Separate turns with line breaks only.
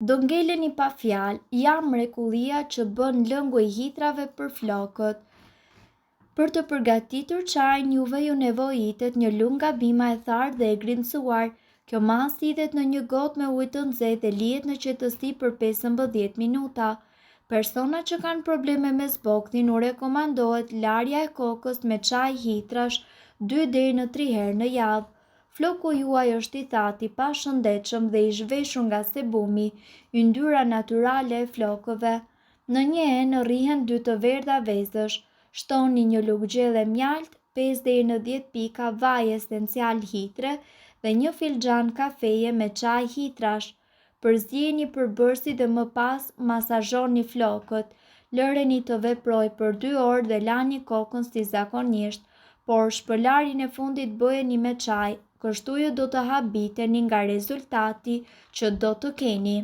Do ngeleni pa fjalë, ja mrekullia që bën lëngu i hithrave për flokët. Për të përgatitur çajin juve ju nevojitet një lugë nga bima e tharë dhe e grimcuar. Kjo masë hidhet në një gotë me ujë të nxehtë dhe lihet në qetësi për 15 minuta. Personat që kanë probleme me zbokthin u rekomandohet larja e kokës me çaj hithrash 2 deri në 3 herë në javë. Floku juaj është i thatë, i pashëndetshëm dhe i zhveshur nga sebumi, yndyra natyrale e flokëve. Në një enë rrihen dy të verdha vezësh. Shtoni një lugë gjelle mjaltë, 5 deri në 10 pika vaj esencial hithre dhe një filxhan kafeje me çaj hithrash. Përziejini përbërësit dhe më pas masazhoni flokët. Lëreni të veprojë për 2 orë dhe lani kokën si zakonisht, por shpëlarjen e fundit bëjeni me çaj, kështu ju do të habiteni nga rezultati që do të keni.